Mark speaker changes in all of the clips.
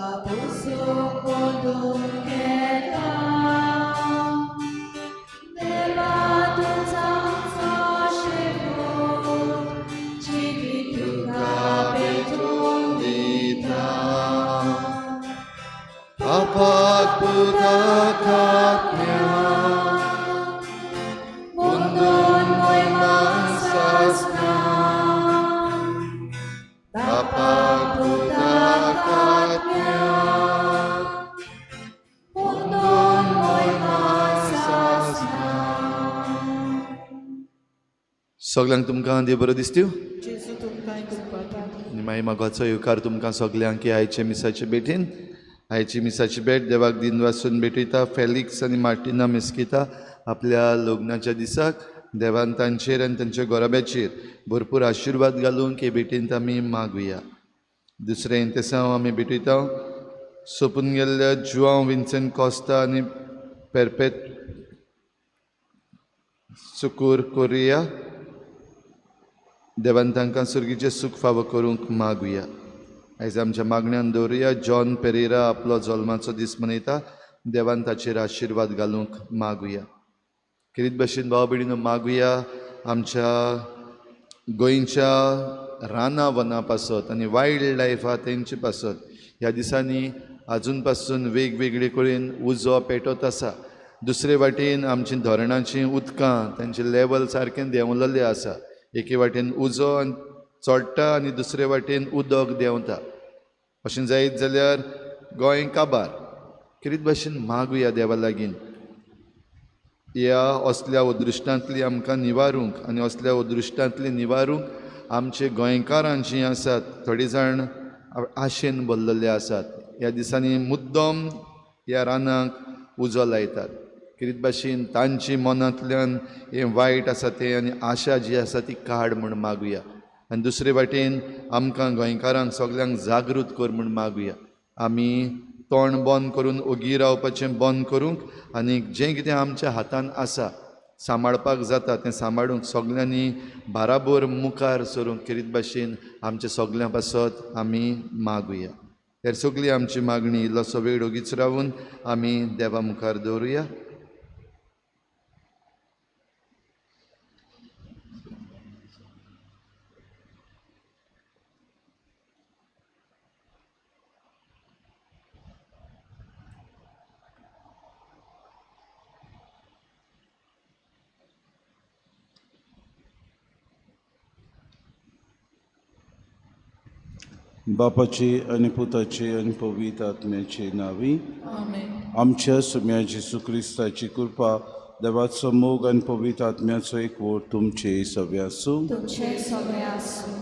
Speaker 1: Puso कोदूंक येता. देवा तूं आमचो शेवट, जिवीत तुका भेटून
Speaker 2: दिता. बापाक पुताक आत्म्याक,
Speaker 1: मुंदून मोयमा सासना.
Speaker 2: बापाक पुताक आत्म्याक,
Speaker 1: मुंदून मोयमा सासना.
Speaker 2: सगल्यांक तुमकां देव बरो दिसत्यो.
Speaker 3: जेजू तुमकां कृपा दिवं.
Speaker 2: आनी मागीर मोगाचो येवकार तुमकां सगल्यांक की आयचे मिसाचे भेटीन. आयची मिसाची भेट देवाक दिनवासून भेटयता फेलिक्स आनी मार्टिना मिस्किता आपल्या लग्नाच्या दिसाक. देवान तांचेर आनी तांच्या गोराब्याचेर भरपूर आशिर्वाद घालूंक हे भेटींत आमी मागुया. दुसरें इंतेसांव आमी भेटयता सोंपून गेल्ल्या जुआंव विन्सेंट कोस्ता आनी पेरपेत सुकूर कोरिया. देवान तांकां सुर्गीचें सूख फावो करूंक मागुया. आयज आमच्या मागण्यान दवरुया जॉन पेरेरा आपलो जल्माचो दीस मनयता. देवान ताचेर आशिर्वाद घालूंक मागुया. खेरीत भशेन भाव भयणीनो मागुया आमच्या गोंयच्या रानां वनां पासत आनी वायल्ड लायफ आहा तेंचे पासत. ह्या दिसांनी आजून पासून वेगवेगळे कडेन उजो पेटत आसा. दुसरे वाटेन आमची धरणाचीं उदकां तांचें लेवल सारकें देंवलेलें आसा. एके वाटेन उजो चडटा आनी दुसरे वाटेन उदक देंवता. अशें जायत जाल्यार गोंय काबार. खेरीत भशेन मागुया देवा लागीं ह्या असल्या अदृश्टांतली आमकां निवारूंक आनी असल्या अदृश्टांतली निवारूंक आमचे गोंयकारां जीं आसात थोडे जाण आशेन भरलेले आसात. ह्या दिसांनी मुद्दम ह्या रानाक उजो लायतात. खेरीत भाशेन तांची मनांतल्यान हें वायट आसा तें आनी आशा जी आसा ती काड म्हूण मागुया. आनी दुसरे वाटेन आमकां गोंयकारांक सगल्यांक जागृत कर म्हूण मागुया. आमी तोंड बंद करून ओगी रावपाचें बंद करूंक आनी जें कितें आमच्या हातान आसा सांबाळपाक जाता तें सांबाळूंक सगल्यांनी बाराबोर मुखार सरूंक खेरीत भाशेन आमच्या सगल्यां पासत आमी मागुया. हेर सगळी आमची मागणी इल्लोसो वेळ ओगीच रावून आमी देवा मुखार दवरुया.
Speaker 4: बापाची आनी पुताची आनी पवित्र आत्म्याची नांवी. आमच्या सुम्या जेजू क्रिस्ताची कृपा, देवाचो मोग आनी पवित्र आत्म्याचो एकवट तुमचे सगळे आसूं.
Speaker 1: तुमचे सगळे आसूं.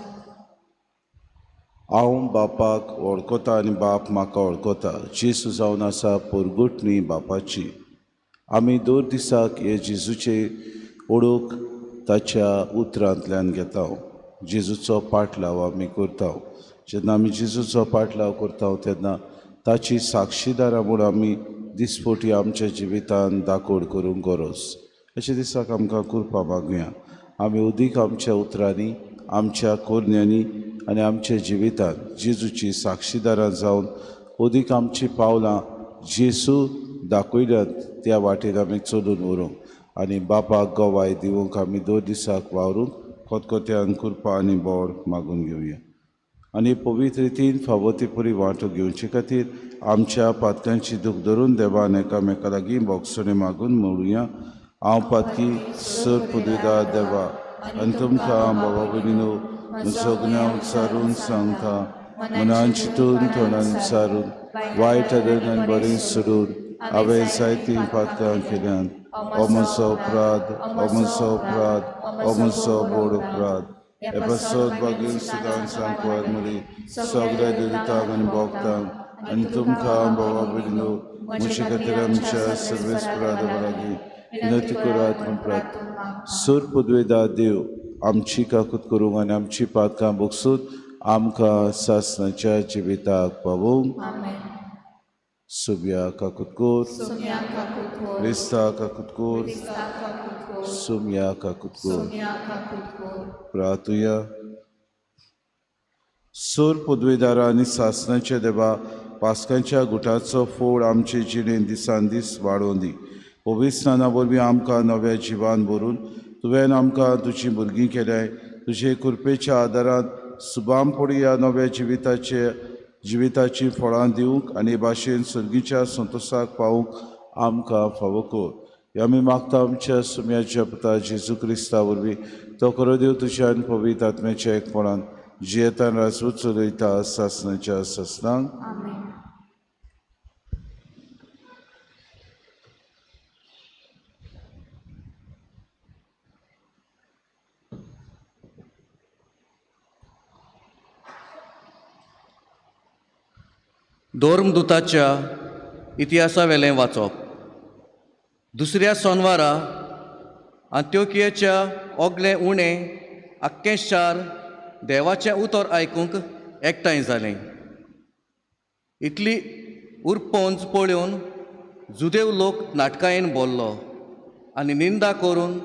Speaker 4: हांव बापाक वळखता आनी बाप म्हाका वळखता. जेजू जावन आसा पोरगुटणी बापाची. आमी दर दिसाक हे जेजूचे ओळख ताच्या उतरांतल्यान घेता. जेजूचो पाटलाव आमी करता. जेन्ना आमी जेजूचो पाटलाव करता तेन्ना ताची साक्षीदारां म्हूण आमी दिसपटी आमच्या जिवितान दाखोड करूंक गरज. अशे दिसाक आमकां कृपा मागुया. आमी उदीक आमच्या उतरांनी, आमच्या कोरण्यांनी आनी आमच्या जिवितान जेजूची साक्षीदारां जावन उदीक आमची पावलां जेजू दाखयल्यात त्या वाटेर आमी चलून व्हरूंक आनी बापाक गवाय दिवंक आमी दर दिसाक वावरूंक खतखत्यान कृपा आनी बळ मागून घेवया. आनी पवित्र रितीन फावो ती पुरी वांटो घेवचे खातीर आमच्या पातकांची दूख धरून देवान एकामेका लागीं बोगसणे मागून म्हणुया. हांव पातकी सर पुदुदा देवा आनी तुमकां बाबा भयणीनो म्हजो गुन्यांव विचारून सांगता. मनान चिंतून तोंडान विचारून वायट आदरान बरें सोडून हांवें जायतीं पातकां केल्यान. हो म्हजो अपराध, हो म्हजो अपराध, हो म्हजो व्हड अपराध. हे पासत बागीन सदां सांकवार मरी सगळ्या दुरितांक आनी भोगतांक आनी तुमकां बाबा भयणीनो म्हजे खातीर आमच्या सर्वेस्परा देवा लागीं विनंती करात म्हूण प्रार्थना. सूर पुदवेदा देव आमची काकूत करूंक आनी आमची पातकां भोगसून आमकां सासणाच्या जिविताक पावोवंक. सुम्या काकूत कोर, क्रिस्ता काकूत कोर, सुम्या काकूत कोर. प्रार्थुया. सोर पदवेदारा आनी सासणाच्या देवा पास्कांच्या गुटाचो फोड आमचे जिणेन दिसान दीस वाडोवन दी. पवित्र वरवीं आमकां नव्या जिवान भरून तुवें आमकां तुजी भुरगीं केल्याय. तुजे कृपेच्या आदारान सुबाम ह्या नव्या जिविताचीं फळां दिवंक आनी भाशेन सर्गीच्या संतोसाक पावूंक आमकां फावो कर. हे आमी मागता आमच्या सुम्याच्या पुता जेजू क्रिस्ता वरवीं. तो खरो देव तुज्या आनी पवित्र आत्म्याच्या एकपणान जियेतान राजवट चलयता सासणाच्या सासणांक.
Speaker 5: धर्मदुताच्या इतिहासावेलें वाचप. दुसऱ्या सोनवारा आंत्योकियेच्या ओगलें उणें आख्खें शार देवाचें उतर आयकूंक एकठांय जालें. इतली उरपोंज पळोवन जुदेव लोक नाटकायेन बोल्लो आनी निंदा करून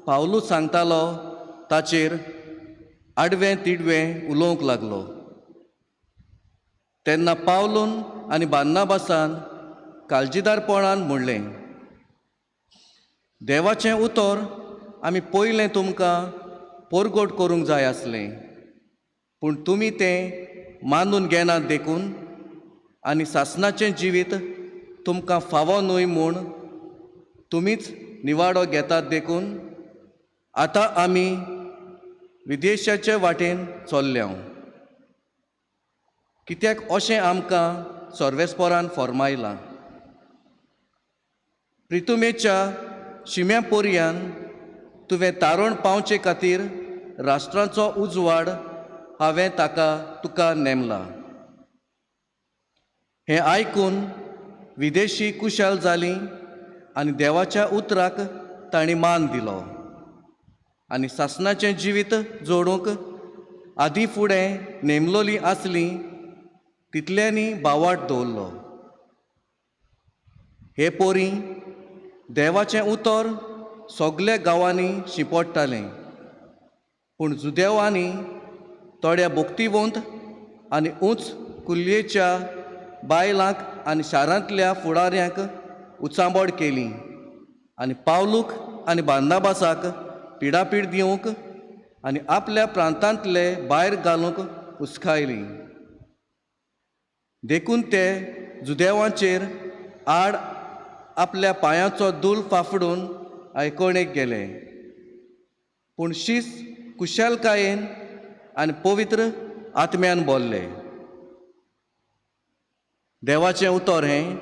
Speaker 5: पावलू सांगतालो ताचेर आडवें तिडवें उलोवंक लागलो. तेन्ना पावलून आनी बान्नाबासान काळजीदारपणान म्हणलें, देवाचें उतर आमी पयलें तुमकां परगट करूंक जाय आसलें, पूण तुमी तें मानून घेनात देखून आनी सासणाचें जिवीत तुमकां फावो न्हय म्हूण तुमीच निवाडो घेतात देखून आतां आमी विदेशाचे वाटेन चल्ल्या. कित्याक अशें आमकां सर्वेस्पोरान फॉर्मायलां. प्रितुमेच्या शिम्या पोरयान तुवें तारण पावचे खातीर राष्ट्रांचो उजवाड हांवें ताका तुका नेमला. हें आयकून विदेशी कुशाल जालीं आनी देवाच्या उतराक तांणी मान दिलो आनी सासणाचें जिवीत जोडूंक आदीं फुडें नेमलोली आसली तितल्यांनी बावाट दवरलो. हे पोरी देवाचें उतर सगल्या गांवांनी शिंपडटालें, पूण जुदेवांनी थोड्या भक्तिवंत आनी उंच कुल्लेच्या बायलांक आनी शारांतल्या फुडाऱ्यांक उचांबळ केली आनी पावलूक आनी बार्नाबासाक पिडापीड दिवंक आनी आपल्या प्रांतांतले भायर घालूंक उस्कायली. देखून ते जुदेवांचेर आड आपल्या पांयाचो दूल फाफडून आयकोणेक गेले. पूण शीस कुशलकायेन आनी पवित्र आत्म्यान बोल्ले. देवाचें उतर हें.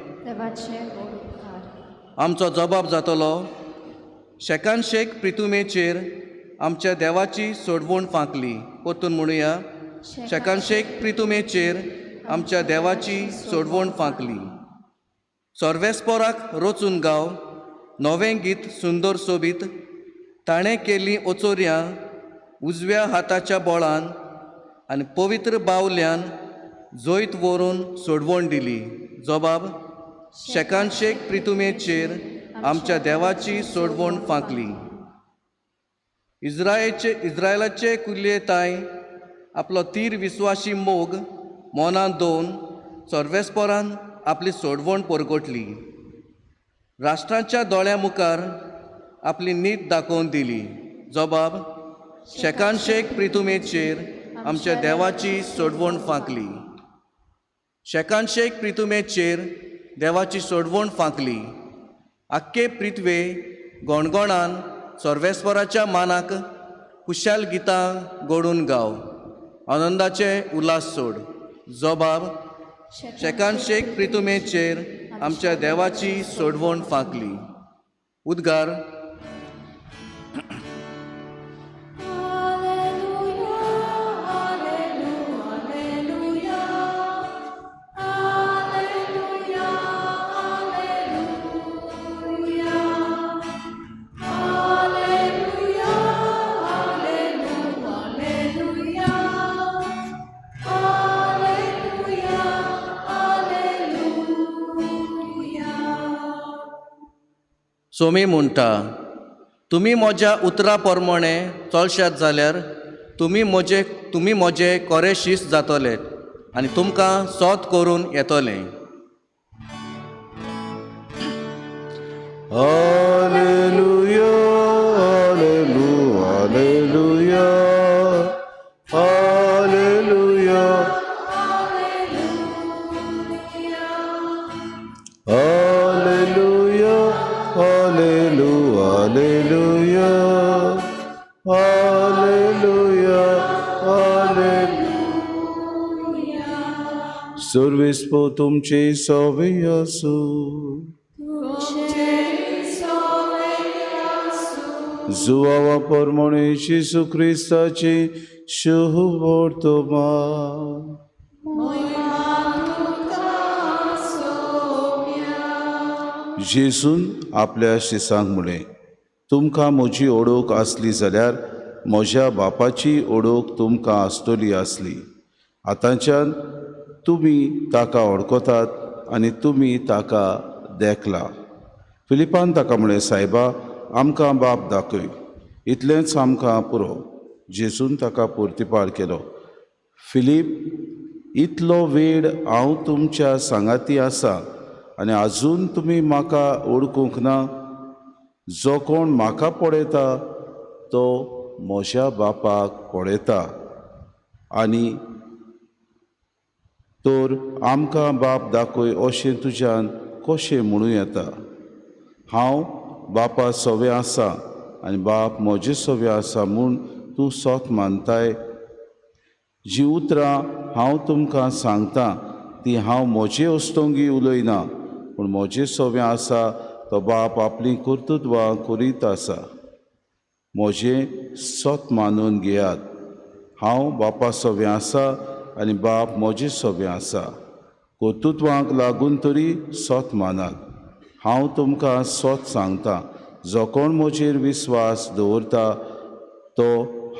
Speaker 5: आमचो जबाब जातलो शेकान शेक प्रितुमेचेर आमच्या देवाची सोडवण फांकली. परतून म्हणुया, शेकान शेक प्रितुमेचेर आमच्या देवाची सोडवण फांकली. सर्वेस्पोराक रचून गाव नवें गीत सुंदर सोबीत, ताणें केल्लीं ओचोर्यां उजव्या हाताच्या बोळान आनी पवित्र बावल्यान जैत व्हरून सोडवण दिली. जबाब शेकान शेक प्रितुमेचेर आमच्या देवाची सोडवण फांकली. इस्रायलाचे कुल्येताय आपलो तीर विस्वाशी मोग मोनान दोन सर्वेस्पोरान आपली सोडवण परगटली. राष्ट्रांच्या दोळ्यां मुखार आपली नीत दाखोवन दिली. जबाब शेकान शेक प्रितुमेचेर आमच्या देवाची सोडवण फांकली. शेकान शेक प्रितुमेचेर देवाची सोडवण फांकली. आख्खे प्रिथवे गणगणान सर्वेस्वराच्या मानाक कुशाल गितां गोडून गाव, आनंदाचे उल्हास सोड. जबाब शेकान शेक प्रितुमेचेर आमच्या देवाची सोडवण फांकली. उद्गार. सोमी म्हणटा, तुमी म्हज्या उतरा प्रमाणे चलशात जाल्यार तुमी म्हजे कोरे शीस जातले आनी तुमकां सोद करून येतलें.
Speaker 4: Alleluia, alleluia, alleluia, alleluia, alleluia, alleluia, alleluia, alleluia. सर्वेस्पो तुमचे सवे आसूं. जुवावा परमणे जेजू क्रिस्ताची शुभ वर्तमान. जेजून आपल्या शिसांक म्हळें, तुमकां म्हजी ओळख आसली जाल्यार म्हज्या बापाची ओळख तुमकां आसतली आसली. आतांच्यान तुमी ताका वळखतात आनी तुमी ताका देखला. फिलिपान ताका म्हळें, सायबा, आमकां बाप दाखय, इतलेंच आमकां पुरो. जेजून ताका पुर्तीपाळ केलो, फिलीप, इतलो वेळ हांव तुमच्या सांगाती आसा आनी आजून तुमी म्हाका वळखूंक ना. जो कोण म्हाका पळयता तो म्हज्या बापाक पळयता. आनी तर आमकां बाप दाखय अशें तुज्यान कशें म्हणूं येता? हांव बापा सवे आसा आनी बाप म्हजे सवे आसा म्हूण तूं सोत मानताय. जीं उतरां हांव तुमकां सांगता ती हांव म्हजे वस्तोंगी उलयना, पूण म्हजे सवे आसा तो बाप आपलीं कर्तृत्वां करीत आसा. म्हजें सोत मानून घेयात, हांव बापा सवे आसा आनी बाप म्हजे सवे आसा. कर्तृत्वांक लागून तरी सोत मानात. हांव तुमकां सोत सांगता, जो कोण म्हजेर विस्वास दवरता तो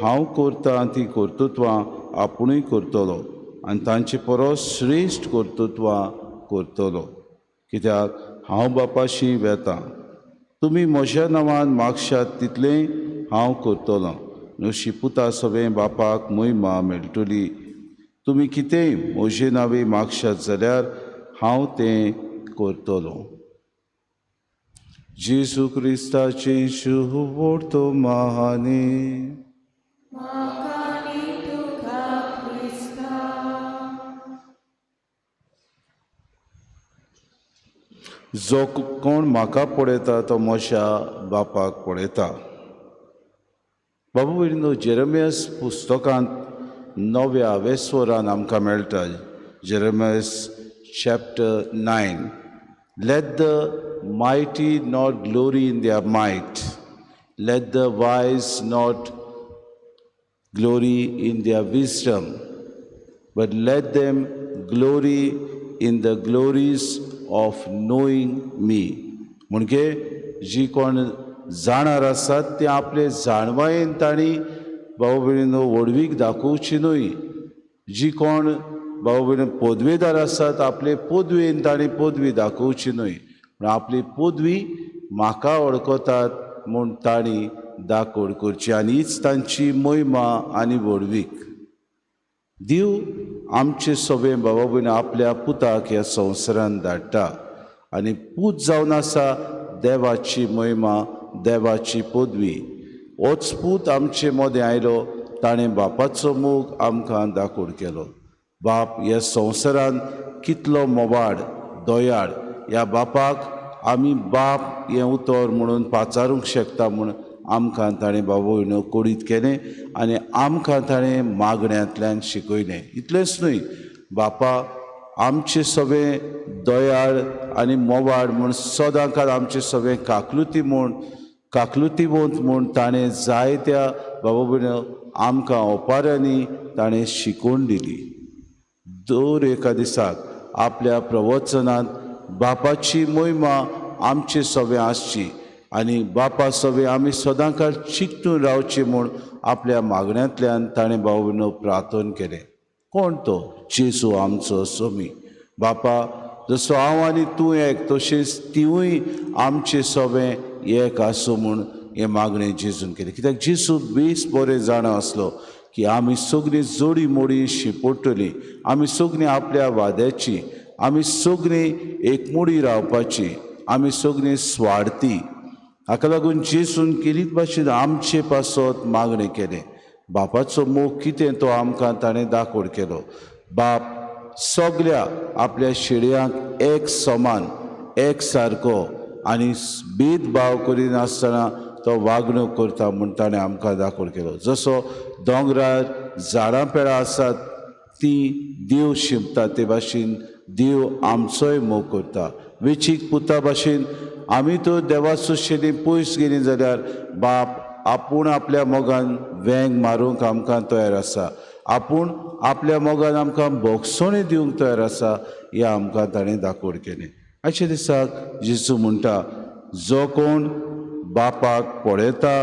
Speaker 4: हांव करता ती कर्तृत्वां आपुणूय करतलो आनी तांचे परस श्रेश्ठ कर्तृत्वां करतलो. कित्याक हांव बापाशी वेता. तुमी म्हज्या नांवान मागशात तितलें हांव करतलो. नुशी पुता सगळें बापाक मोहिमा मेळटली. तुमी कितेंय म्हजे नांवे मागशात जाल्यार हांव तें करतलो. जेजू क्रिस्ताची शुभ वर्तमानी. जो कोण म्हाका पळयता तो म्हज्या बापाक पळयता. बाबू भयणीनो, जेरेमियास पुस्तकांत नव्या वेस्वरान आमकां मेळटा. Jeremias chapter 9. Let the mighty not glory in their might, let the wise not glory in their wisdom, but let them glory in the glories of knowing me. म्हणजे जी कोण जाणार आसात ते आपले जाणवायेन तांणी भाव भयणीनो व्हडवीक दाखोवची न्हय. जी कोण भाव भयणीनो पदवेदार आसात आपले पदवेन तांणी पदवी दाखोवची न्हय, पूण आपली पदवी म्हाका वळखतात म्हूण तांणी दाखोड करची आनी हीच तांची मोहिमा आनी व्हडवीक. देव आमचे सगळे बाबा भयणी आपल्या पुताक ह्या संवसारान धाडटा आनी पूत जावन आसा देवाची मोहिमा, देवाची पदवी. होच पूत आमचे मदें आयलो, ताणें बापाचो मोग आमकां दाखोड केलो. बाप ह्या संवसारान कितलो मोवाड दयाळ, ह्या बापाक आमी बाप हें उतर म्हणून पाचारूंक शकता म्हूण आमकां ताणें बाबा भयणो कोडीत केलें आनी आमकां ताणें मागण्यांतल्यान शिकयलें. इतलेंच न्हय, बापा आमचे सगळे दयाळ आनी मोवाड म्हूण सदांकाळ आमचे सगळे काकलुती म्हूण काकलुतीवंत म्हूण ताणें जायत्या बाबा भयणो आमकां ओपाऱ्यांनी ताणें शिकोवन दिली. दर एका दिसाक आपल्या प्रवचनांत बापाची मोहिमा आमचे सगळे आसची आनी बापा सगळे आमी सदांकाळ चिकटून रावची म्हूण आपल्या मागण्यांतल्यान ताणें बाबा भयणो प्रार्थन केलें. कोण तो? जेजू आमचो स्वामी. बापा जसो हांव आनी तूं एक, तशेंच तिवूय आमचे सगळे एक आसूं म्हूण हें मागणें जेजून केलें. कित्याक जेजू बेस बरें जाणा आसलो की आमी सगळीं जोडी मोडी शिंपडटलीं, आमी सगळीं आपल्या वाद्याची, आमी सगळीं एकमुडी रावपाची, आमी सगळीं स्वार्थी. हाका लागून जेजून केलीत भाशेन आमचे पासत मागणें केलें. बापाचो मोग कितें तो आमकां ताणें दाखोवड केलो. बाप सगल्या आपल्या शेळयांक एक समान, एक सारको आनी भेदभाव करिनासतना तो वागणूक करता म्हूण ताणें आमकां दाखोवड केलो. जसो दोंगरार झाडां पेडां आसात ती देव शिंपता, ते भाशेन देव आमचोय मोग करता. वेचीक पुता भाशेन आमी तर देवाचो शेली पयस गेली जाल्यार बाप आपूण आपल्या मोगान वेंग मारूंक आमकां तयार आसा, आपूण आपल्या मोगान आमकां भोगसणी दिवंक तयार आसा, हें आमकां ताणें दाखोवड केलें. आयच्या दिसाक जेजू म्हणटा, जो कोण बापाक पळयता,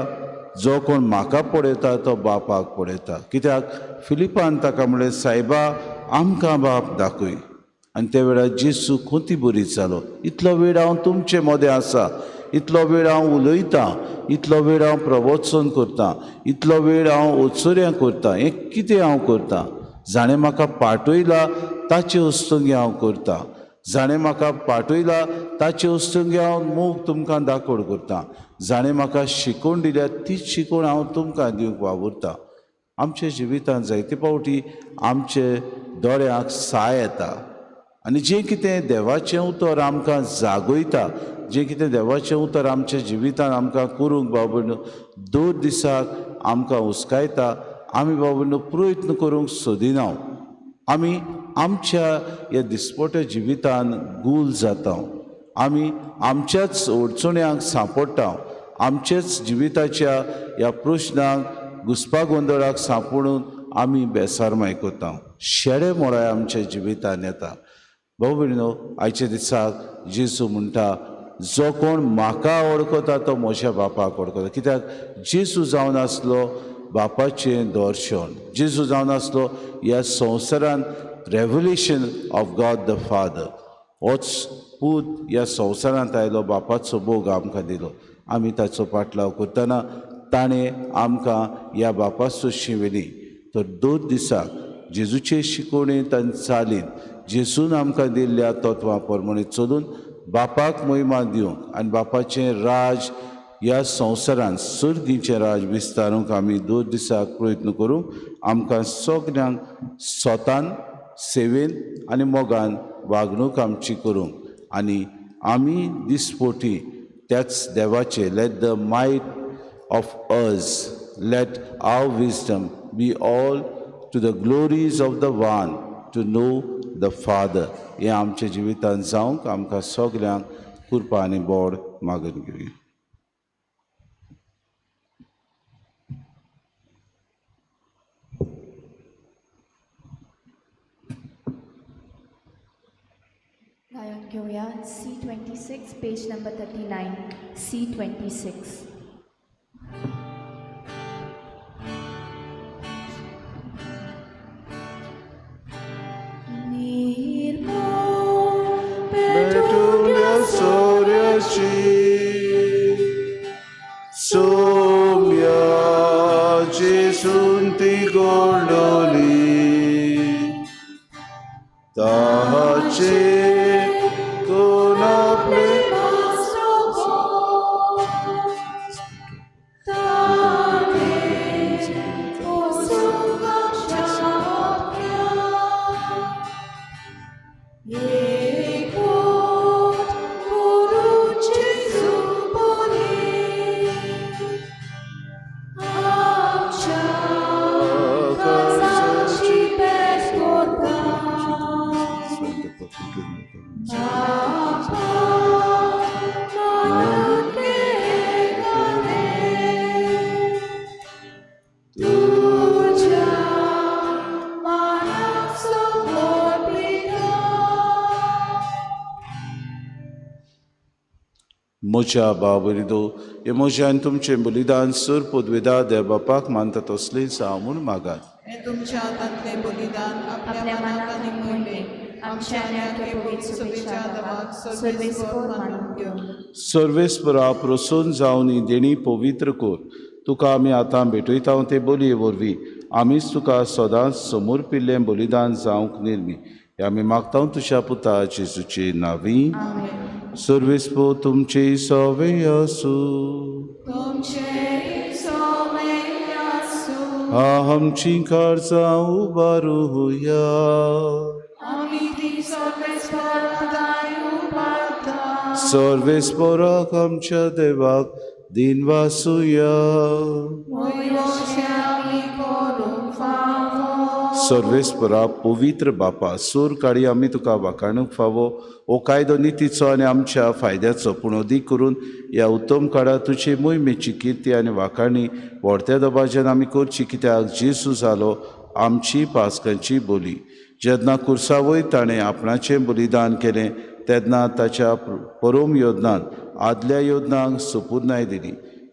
Speaker 4: जो कोण म्हाका पळयता तो बापाक पळयता. कित्याक फिलिपान ताका म्हणलें, सायबा आमकां बाप दाखय. आनी त्या वेळार जेजू खोती बरी जालो. इतलो वेळ हांव तुमचे मदें आसा, इतलो वेळ हांव उलयतां, इतलो वेळ हांव प्रवचन करतां, इतलो वेळ हांव ओचोऱ्यां करतां, हें कितें हांव करतां? जाणें म्हाका पाठयला ताचे वस्तुंगी हांव करतां, जाणें म्हाका पाठयला ताचे वस्तुंगी हांव मोग तुमकां दाखोवड करतां, जाणें म्हाका शिकोवन दिल्या तीच शिकवण हांव तुमकां दिवंक वावुरतां. आमच्या जिवितांत जायते फावटी आमचे दोळ्यांक साय येता आनी जें कितें देवाचें उतर आमकां जागयता, जें कितें देवाचें उतर आमच्या जिवितांत आमकां करूंक बाबा दर दिसाक आमकां हुस्कायता, आमी बाबा प्रयत्न करूंक सोदिना. आमी आमच्या ह्या दिसपट्या जिवितान गूल जाता, आमी आमच्याच अडचण्यांक सांपडटा, आमच्याच जिविताच्या ह्या प्रश्नांक घुसपा गोंदळाक सांपडून आमी बेसारमाय करता. शेडे मोराय आमच्या जिवितान येता. भाव भयणीनो, आयच्या दिसाक जेजू म्हणटा, जो कोण म्हाका वळखता तो म्हज्या बापाक वळखता. कित्याक जेजू जावन आसलो बापाचें दर्शन, जेजू जावन आसलो ह्या संवसारान revelation of God the father. होच पूत ह्या संवसारांत आयलो, बापाचो भोग आमकां दिलो. आमी ताचो पाटलाव करतना ताणें आमकां ह्या बापाचो शिंवेली. तर दोन दिसाक जेजूचे शिकोवणेंत आनी चालीन जेजून आमकां दिल्ल्या तत्वां प्रमाणे चलून बापाक महिमा दिवंक आनी बापाचें राज ह्या संवसारांत सर्गीचें राज विस्तारूंक आमी दोन दिसाक प्रयत्न करूंक आमकां सगल्यांक स्वतान सेवेन आनी मोगान वागणूक आमची करूंक आनी आमी दिसपोटी त्याच देवाचे let the might of us, let our wisdom be all to the glories of the one to know the father. हें आमच्या जिवितांत जावंक आमकां सगल्यांक कृपा आनी बोड मागून घेवया.
Speaker 1: गायन घेऊया C26 page number 39 C26.
Speaker 4: पेटुल्या सोऱ्याची Saumya जेजून ती गोडली, ताचे कोण आपले म्हज्या बाबरिदो हे म्हज्या आनी तुमचें बलिदान सर पदवेदा देव बापाक मानता तसलेंच हांव म्हूण मागात.
Speaker 3: हें तुमच्या हातांतलें बलिदान
Speaker 1: आपल्या मनाक आनी मोहिमेक आमच्या आनी आख्या पवित्र सभेच्या देवाक सर्वेस्पर मानून घेवं.
Speaker 4: सर्वेस्परा प्रसन्न जावन ही देणी पवित्र कर, तुका आमी आतां भेटयता ते बलये वरवीं आमीच तुका सदांच समोर पिल्लें बलिदान जावंक निर्मी हे आमी मागता तुज्या पुता जेजूचे नांवी. सर्वेस्पो तुमचे सवे आसूं. आमची काळजां उबारुया. सर्वेस्पोराक आमच्या देवाक दिन वासुया. सर्वेस्परा पवित्र बापा, सूर काडी आमी तुका वाखाणूंक फावो हो कायदो नितीचो आनी आमच्या फायद्याचो, पूण अदीक करून ह्या उत्तम काळार तुजी मोहिमेची किर्ती आनी वाखाणी व्हडत्या दबाज्यान आमी करची, कित्याक जेजू जालो आमची पास्कांची बोली. जेन्ना कुर्सा वयर ताणें आपणाचें बलिदान केलें तेन्ना ताच्या परोम योजनान आदल्या योजनांक सुपुर्नाय दिली.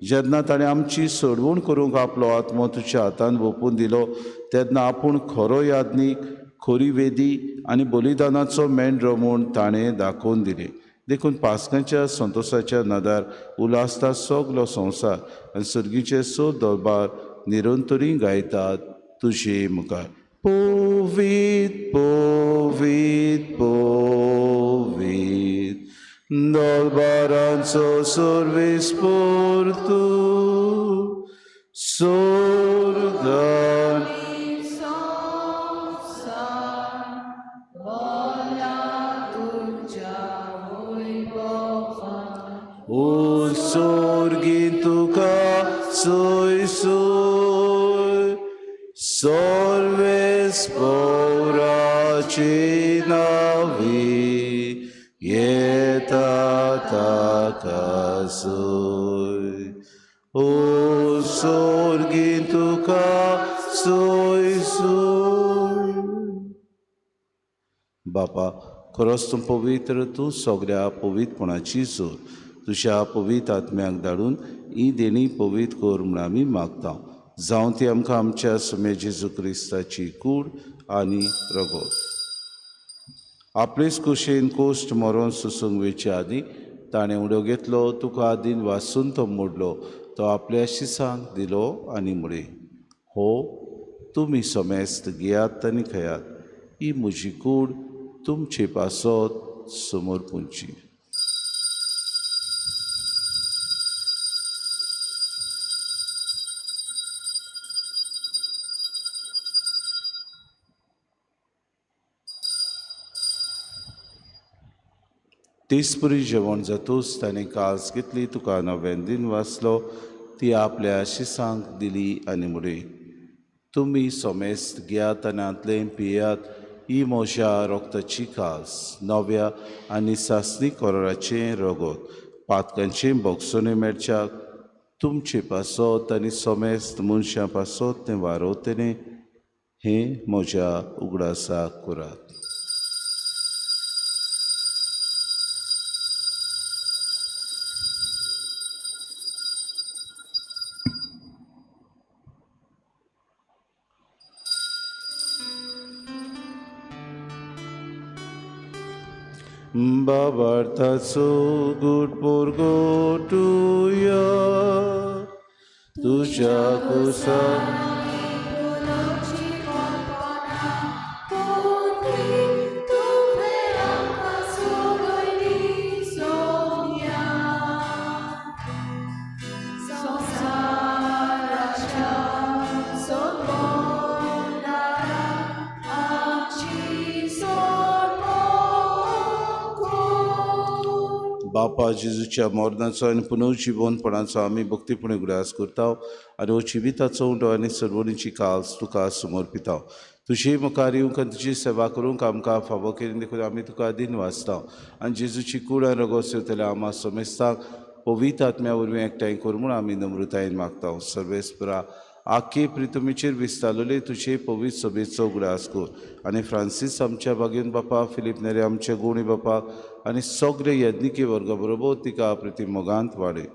Speaker 4: जेन्ना ताणें आमची सोडवण करूंक आपलो आत्मो तुज्या हातान वोपून दिलो तेन्ना आपूण खरो याज्ञीक, खरी वेदी आनी बलिदानाचो मेंढरो म्हूण ताणें दाखोवन दिलें. देखून पास्कांच्या संतोशाच्या नदार उल्हासता सगलो संवसार आनी सर्गीचे स दरबार निरंतरी गायतात तुजे मुखार. पवित्र पवित्र पवित्र दरबारांचो सर्वेस्पोर तूं सोर्गान ओ सोर्गीन तुका सोय सोय सर्वेस्पोराचे नांवी येता ताका सोय. ओ सोर्गीन तुका सोय सोय. बापा, खरोच तूं पवित्र, तूं सगळ्या पवित्रपणाची जोर. तुज्या पवित्र आत्म्याक धाडून ही देणी पवित्र कर म्हूण आमी मागता. जावं ती आमकां आमच्या सुमे जेजू क्रिस्ताची कूड आनी रगत. आपलेच कुशेन कोश्ट मरोन सोसूंक वेचे आदीं ताणें उडो घेतलो, तुका दिन वासून तो मोडलो, तो आपल्या शिसांक दिलो आनी म्हळें, हो तुमी समेस्त घेयात आनी खेयात, ही म्हजी कूड तुमचे पासत समोर पुंची. तेचपरी जेवण जातूच ताणें कास घेतली, तुका नव्यान दिन वाचलो, ती आपल्या शिसांक दिली आनी म्हळें, तुमी समेस्त घेयात आनी हांतलें पियात, ही म्हज्या रोगताची कास, नव्या आनी सासणी कोराचें रगत, पातकांचें भोगसणें मेळच्याक तुमचे पासत आनी समेस्त मनशां पासत तें वारवतलें, हें म्हज्या उगडासाक करात. बाबार्थाचो गुट पोरगोटुया तुज्या कुसा बापा जेजूच्या मरणाचो आनी पुनर्जिवनपणाचो आमी भक्तीपणी उगडास करता आनी हो जिविताचो उंडो आनी सर्वणीची काल्स तुका समर्पिता. तुजे मुखार येवंक आनी तुजी सेवा करूंक आमकां फावो केली देखून आमी तुका दिन वाचता आनी जेजूची कूड आनी रगत सेवतल्या आमा समेस्तांक पवित्र आत्म्या वरवीं एकठांय कर म्हूण आमी नम्रतायेन मागता. सर्वेस्परा आखे प्रितमीचेर विस्तारलेले तुजे पवित्र सभेचो उगडास कर आनी फ्रांसीस आमच्या बागेन बापा, फिलीप नेरे आमच्या गुणी बापा आनी सगळे यज्ञिकी वर्गा बरोबर तिका प्रिती मोगांत वाडय.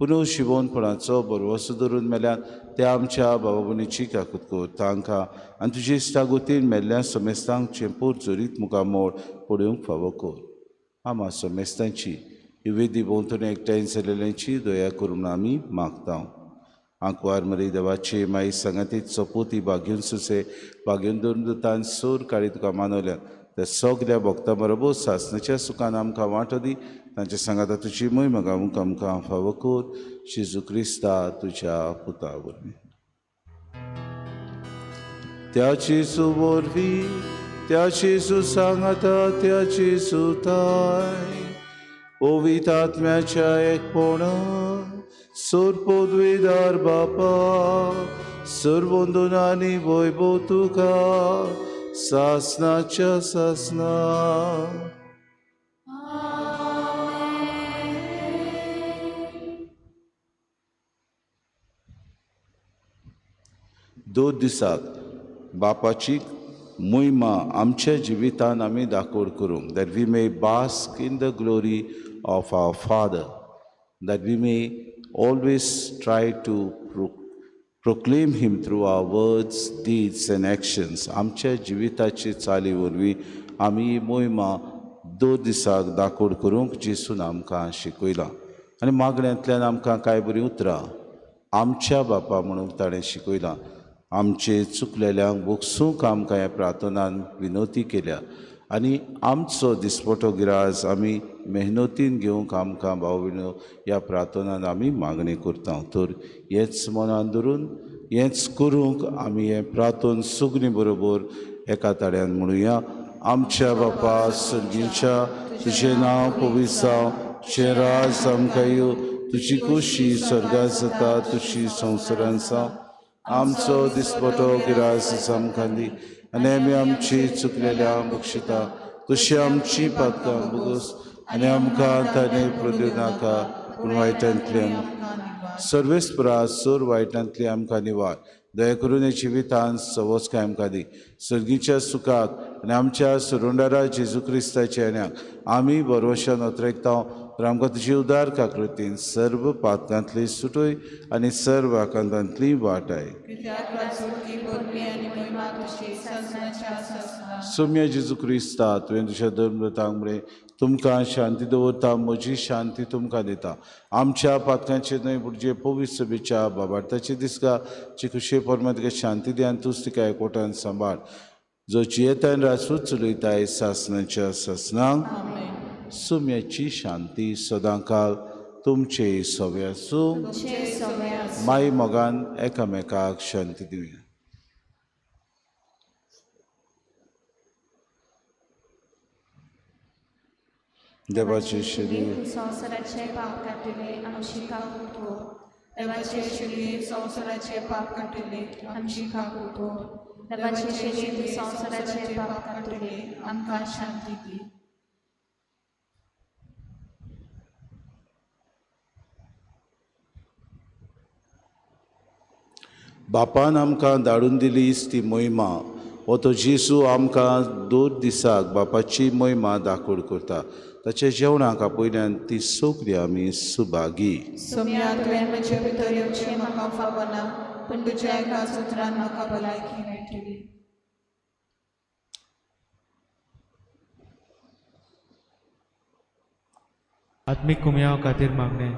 Speaker 4: पुनः शिवोनपणाचो बरवसो धरून मेल्यान त्या आमच्या बाबा भयणीची काकूत कर, तांकां आनी तुजे इश्टागोतीन मेल्ल्या समेस्तांक चेंपूर जोरीत मुखामोळ पळोवंक फावो कर. आमा समेस्तांची ही वेदी भोंवतणी एकठांय जाल्ल्यांची दया करून आमी मागता. आंकवार मरी देवाची माई सांगातीत सोपूती बागेवन सुसे बागेवन दोन दुतान सूर काळी तुका मानवल्यात त्या सगल्या भक्तां बरोबर सासणाच्या सुखान आमकां वांटो दी. तांच्या सांगाता तुजी मोहिमा गावूंक आमकां फावो कर जेजू क्रिस्ता तुज्या पुता वरवीं. त्या जेजू वरवीं, त्या जेजू सांगाता, त्या जेजू ताय पवित्र आत्म्याच्या एकपणान सोर पदवीदार बापा सर्वंदनानी वैभव तुका सासनाच्या सासना. दोन दिसाक बापाची मोहिमा आमच्या जिवितान आमी दाखोड करूंक, that we may bask in the glory of our father, that we may always try to proclaim him through our words, deeds and actions. आमच्या जिविताची चाली वरवीं आमी ही मोहिमा दोन दिसाक दाखोड करूंक जेसून आमकां शिकयलां. आनी मागण्यांतल्यान आमकां कांय बरीं उतरां आमच्या बापा म्हणूंक ताणें शिकयलां. आमचे चुकलेल्यांक बोगसूंक आमकां ह्या प्रार्थनान विनवती केल्या आनी आमचो दिसपटो गिराज आमी मेहनतीन घेवंक आमकां भाव भयणो ह्या प्रार्थनान आमी मागणी करता. तर हेंच मनान धरून हेंच करूंक आमी हें प्रार्थन सुगणी बरोबर एका ताळ्यान म्हणुया. आमच्या बापा सर्गीच्या, तुजें नांव पवित्र जावं, तुजें राज आमकां येवं, तुजी खोशी स्वर्गात जाता तशी संवसारांत जावं. आमचो दिसपटो गिराज आमकां दी आनी आमी आमची चुकलेल्या बक्षिता तशी आमची पातकां बोगस आनी आमकां ताणें प्रद्यो नाका पूण वायटांतल्यान सर्वेस्परा सोर वायटांतली आमकां निवार. दया करून हे जिवितान सवस्काय आमकां दी. सर्गीच्या सुखाक आनी आमच्या सुरुंडारा जेजू क्रिस्ताच्या येण्याक आमी बरोवशान अत्रेकता. तर आमकां तुजी उदार काकृतीन सर्व पातकांतली सुटय आनी सर्व आकांतांतली वाटाय. सोम्या जेजू क्रिस्ता, तुवें तुज्या धर्मव्रतांक म्हळें, तुमकां शांती दवरता, म्हजी शांती तुमकां दिता. आमच्या पातकांचेर न्हय पूण जे पवित्र सभेच्या बाबार्थाचे दिसका जी खुशे परमा तिका शांती दी आनी तूंच तिका एकवटान सांबाळ, जो जियेतान राजपूत चलयताय सासणाच्या सासणांक. सुम्याची शांती सदांकाल तुमचे सवे आसूं. माई मोगान एकामेकाक शांती दिवया. देवाचे शरीर
Speaker 1: संवसाराचे पाप काडटले आमची काकूट कर.
Speaker 3: देवाचे शरीर संवसाराचे पाप काडटले आमची काकूट कर.
Speaker 1: देवाचे शरीर संवसाराचे पाप काडटले
Speaker 3: आमकां शांती दी.
Speaker 4: बापान आमकां धाडून दिली ती मोहिमा हो तो जेजू आमकां दोन दिसाक बापाची मोहिमा दाखोड करता. ताच्या जेवणाक आपयल्यान ती सगळी आमी सुभागी.
Speaker 3: सोम्या तुवें म्हजे भितर येवचें म्हाका फावना, पूण तुज्या एका सुत्रान म्हाका भलायकी मेळटली.
Speaker 6: आत्मीक कुमयाव खातीर मागणें.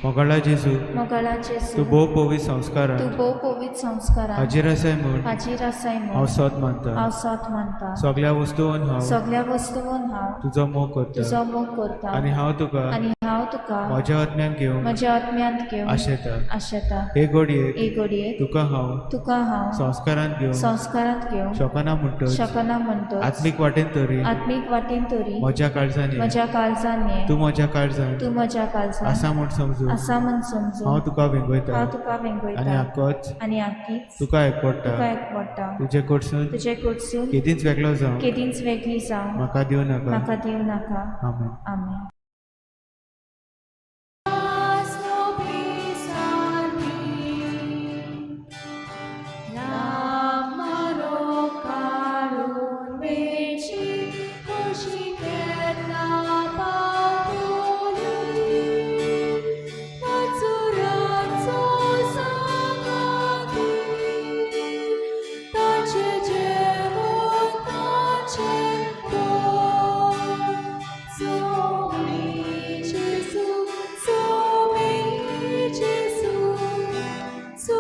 Speaker 6: मोगाळा जेजू,
Speaker 1: मोगाळा जेजू,
Speaker 6: तूं भोव पवित्र संस्कारान,
Speaker 1: तूं भोव पवित्र संस्कारान
Speaker 6: हाजीर आसाय म्हूण,
Speaker 1: हाजीर आसाय म्हूण
Speaker 6: हांव सत मानता.
Speaker 1: हांव सत मानता.
Speaker 6: सगल्या वस्तून हांव,
Speaker 1: सगल्या वस्तून हांव
Speaker 6: तुजो मोग करता,
Speaker 1: तुजो मोग करता
Speaker 6: आनी हांव तुका,
Speaker 1: आनी हांव तुका
Speaker 6: म्हज्या आत्म्यान घेवंक,
Speaker 1: म्हज्या आत्म्यांत घेवंक
Speaker 6: आशेता.
Speaker 1: आशेता.
Speaker 6: हे घडयेक,
Speaker 1: हे घडयेक
Speaker 6: तुका हांव,
Speaker 1: तुका हांव
Speaker 6: संस्कारांत घेवंक,
Speaker 1: संस्कारांत घेवंक
Speaker 6: शकना म्हणटच,
Speaker 1: शकना म्हणटच,
Speaker 6: आत्मीक वाटेन तरी,
Speaker 1: आत्मीक वाटेन तरी
Speaker 6: म्हज्या काळजान,
Speaker 1: म्हज्या काळजान ये,
Speaker 6: तूं म्हज्या काळजान,
Speaker 1: तूं म्हज्या काळजान
Speaker 6: आसा म्हूण समजून,
Speaker 1: आसा म्हूण समजून
Speaker 6: हांव तुका वेंगयता,
Speaker 1: हांव तुका वेंगयता
Speaker 6: आनी आकोच,
Speaker 1: आनी आकीच
Speaker 6: तुका एकवटा,
Speaker 1: तुका एकवटा.
Speaker 6: तुजे कडसून,
Speaker 1: तुजे कडसून
Speaker 6: केदींच वेगळो जावं,
Speaker 1: केदींच वेगळी जावं
Speaker 6: म्हाका दिवं नाका,
Speaker 1: म्हाका दिवं नाका.
Speaker 6: आमेन.
Speaker 1: आमेन.
Speaker 3: So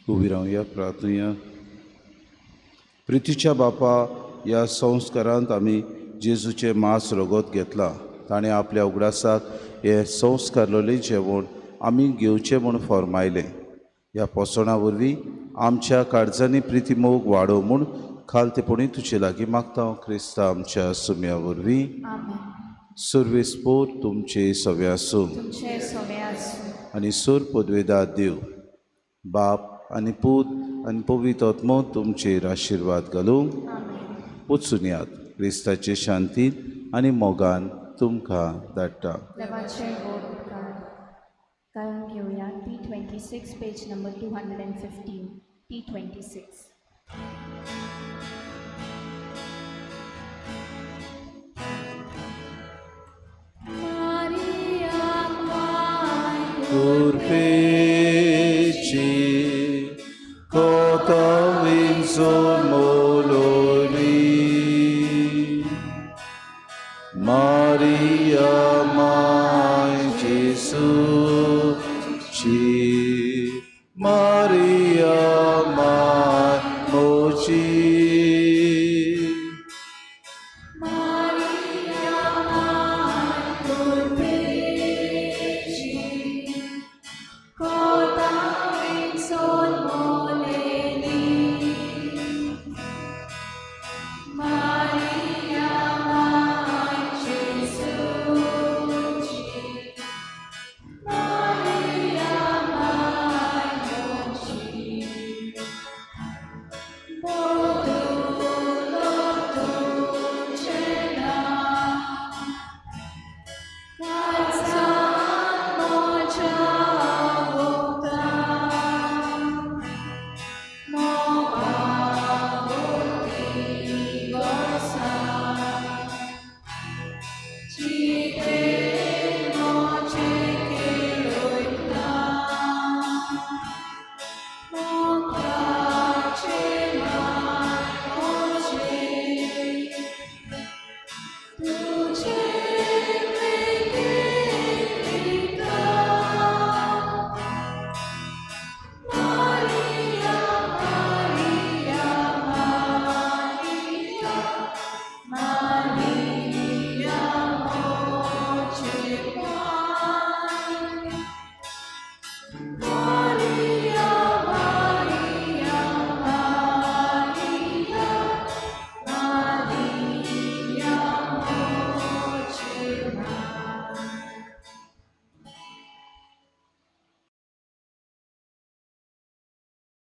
Speaker 4: उबी रावया, प्रार्थनुया. प्रितीच्या बापा, ह्या संस्कारांत आमी जेजूचें मांस रगत घेतलां. ताणें आपल्या उगडासाक हें संस्कारलेलें जेवण आमी घेवचें म्हूण फॉर्मायलें. ह्या पोसवणा वरवीं आमच्या काळजांनी प्रिती मोग वाडोव म्हूण खालतेपणी तुजे लागीं मागता, क्रिस्ता आमच्या सुम्या वरवीं.
Speaker 1: आमेन.
Speaker 4: सुर्वेस्पोर तुमचे सवे आसूं.
Speaker 1: तुमचे सोवे आसूं.
Speaker 4: आनी सूर पदवेदार देव बाप आनी पूत आनी पवित्र आत्मो तुमचेर आशिर्वाद घालूं.
Speaker 1: आमेन.
Speaker 4: वचून यात, क्रिस्ताचे शांतीन आनी मोगान तुमकां धाडटा.
Speaker 1: देवाचे व्हड उपकार. गायन घेवया T 26, page number 215. T 26. Maria माय
Speaker 4: Kurpechi kotovinzo molori, Maria.